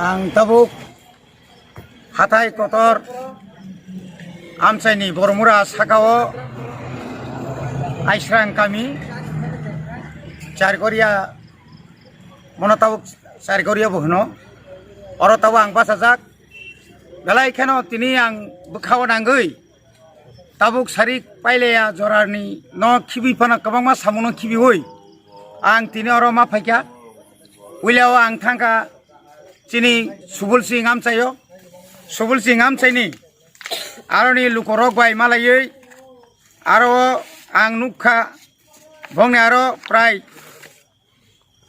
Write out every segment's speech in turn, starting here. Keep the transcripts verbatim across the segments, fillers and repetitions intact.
Ang tabuk hathai kotor amchaini Boromura sakao Aisrang kami Chargoria, mono tabuk Chargoria bo hwno. Oro tabuk ang bachajak. Belai kheno tini ang bwkhao nangwi tabuk sarik pailaya jorani no khibi phano kwbangma samungno khibiwi ang tini oro ma phaikha. Puilao ang thangkha chini Subul Singh amchaio, Subul Singh amchaini aroni lukorok bai malaiwi aro ang nukha bongni aro prai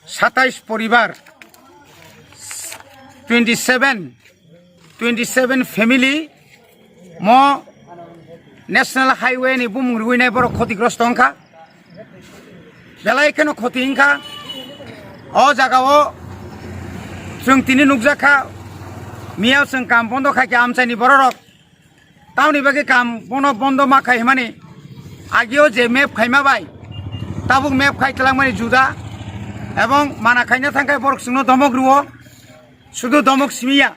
satais poribar, twenty seven, twenty seven family mo National Highway ni bumung riwinai borok khotigrosto wngkha. Belai kheno khoti wngkha. O jagao chwng tini nukjakha, miyao chwng kam bondo khaikha amchaini bororok. Tamoni bagwi kam bono bondo ma khai hwnmani agio je map khaima bai tabuk map khai twlangmani juda ebong mana khaina thangkhe borok chwngno domok rwo, sudu domok simiya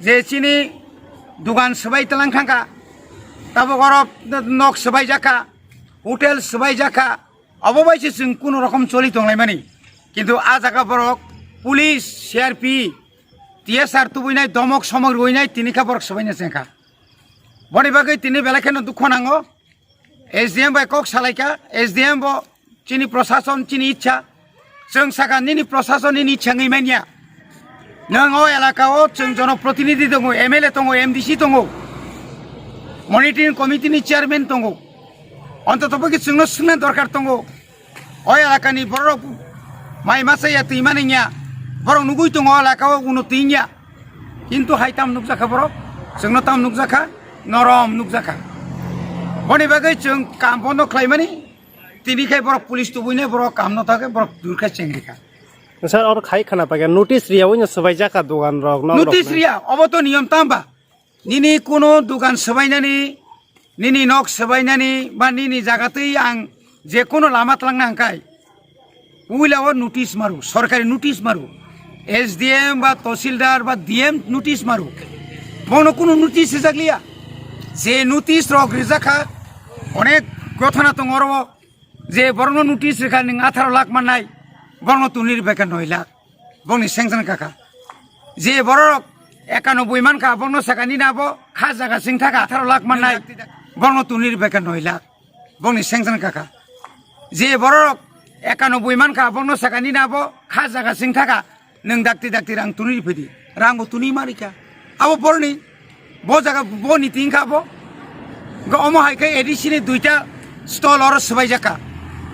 je chini dugan swbai twlang thangkha, tabuk oro nok swbai jakha, hotel swbai jakha, obo bai se chwng kuno rokom choli tonglaimani. Kintu a jaga borok police, C R P, T S R tubui nai, domok somok rwui nai, tini kha borok swbaina chengkha. Boni bagwi tini belai kheno dukho nango. S D M bai kok salaikha, S D M bo chini prosason, chini ichha. Chwng sakha nini prosason nini ichha wngwi manya. Nwng o elaka o chwng jonoprotinidhi tongo, M L A tongo, M D C tongo, monitoring committee ni chairman tongo. Ontoto bokhe chwngno swngna dorkar tongo. O elakani borok mai masa ya twi mani ya. Borok nugui tongo o elaka o uno twi ya. Kintu hai tam nukjakha borok, chwngno tam nukjakha, norom nukjakha. Boni bagwi chwng kam bondo khlaimani, tini khai borok police tubui nai borok kam no thangkhe borok dur khe chengdi kha. Sir, oro khai khana paikha, notice riya wino swbai jakha dogan rok, nok rok. Notice riya, obo to niyom tamba. Nini kuno dugan swbainani, nini nok swbainani, ba nini jaga twi ang je kuno lama twlangna hwnkhai, puila o notice maru, sorkari notice maru, S D M ba Tahsildar ba D M notice maru. Bono kuno notice rijak liya. Je notice rok rijak kha, onek gothana tongo oro. Je borokno notice rwkha nwng atharo lakh mannai, borokno tuni rwbaikha noi lakh, bongni sanction kakha. Je borok ekanoboi mankha, bongno sakha nini abo kha jaga sing thakha atharo lakh mannai, borokno tuni rwbaikha noi lakh, bongni sanction kakha. Je borok ekanoboi mankha, bongno sakha nini abo kha jaga sing thakha, nwng dakti dakti rang tuni rwphai di, rangbo tuni ma rikha. Abo borni, bo jaga bo niti wngkha abo. Hwnkhe omo hai khe A D C ni duita stall oro swbaijak kha.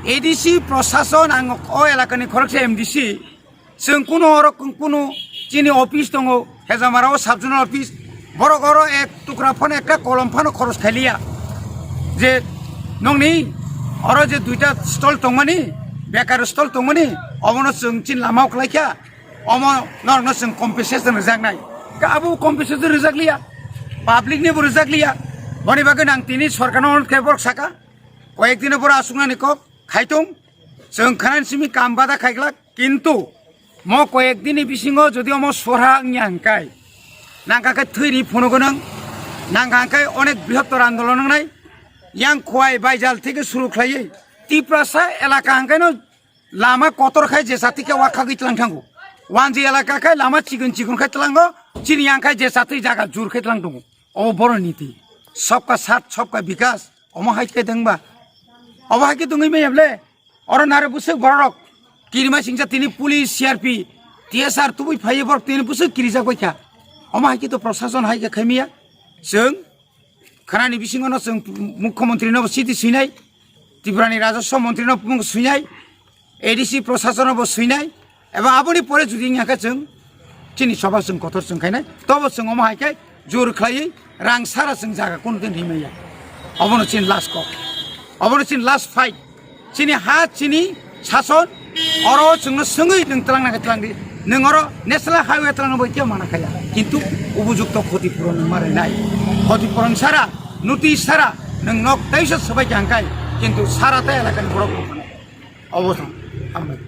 A D C prosason ang o elakani khoroksa M D C, chwng kuno oro kuno chini office tongo, Hejamara o sub zonal office, borok oro ek tukra phano ekta kolom phano khoros khailiya. Je nongni oro je duita stall tongmani, bekar stall tongmani, obono chwng chini lama o khlaikha. Omo norokno chwng compensation rwjaknai. Ka abo compensation rwjak liya, public ni bo rwjak liya. Boni bagwi nang tini sorkarno onurodh khe borok saka, koyek dino borok aswknani kok khaitung, chwng khanani simi kam bada khaiglak, kintu mo koyek dini bisingo jodi omo sorha wngya hwnkhe, nangkha khe thwi ri phunugo nwng, nangkha hwnkhe onek brihottor andolon wngnai, yang Khowai Baijal theke suru khlaiwi Tiprasa elaka hwnkhe no lama kotor khai je chati khe wakhagwi tlang thango. Wanji elaka khai lama chikon chikon khai tlango, chini yang khai je chati jaga jur khai tlang tongo. Obo borok niti. Sabka saath, sabka bikas. Omo hai khe dengba. Obo hai khe tongwi maya ble. Oro nare bwswk borok kirima singsa tini police, C R P, T S R tubui phaiwi borok tini bwswk kirijak bai kha. Omo hai khe to prosason hai khe khaimiya. Chwng khanani bisingo no chwng mukhyamantri no siti swinai, Tripura ni rajaswa mantri no mung swinai, A D C prosason no bo swinai, eba aboni pore jodi wngya khe chwng chini soba chwng kotor chwng khainai, tobo chwng omo hai khe jor khlaiwi rang sara chwng jaga kunu din rimaya. Obono chini last kok, obono chini last fight. Chini ha, chini sason, oro chwngno swngwi nwng twlang nangkhe twlang di. Nwng oro national highway twlang nangbo khe mana khaya. Kintu ubujukto khoti puron nwng ma rwnai. Khoti puron sara, notice sara, nwng nok taisa swbai khe hangkai. Kintu sara ta elakani borok rok phano. Obo thang, hambai.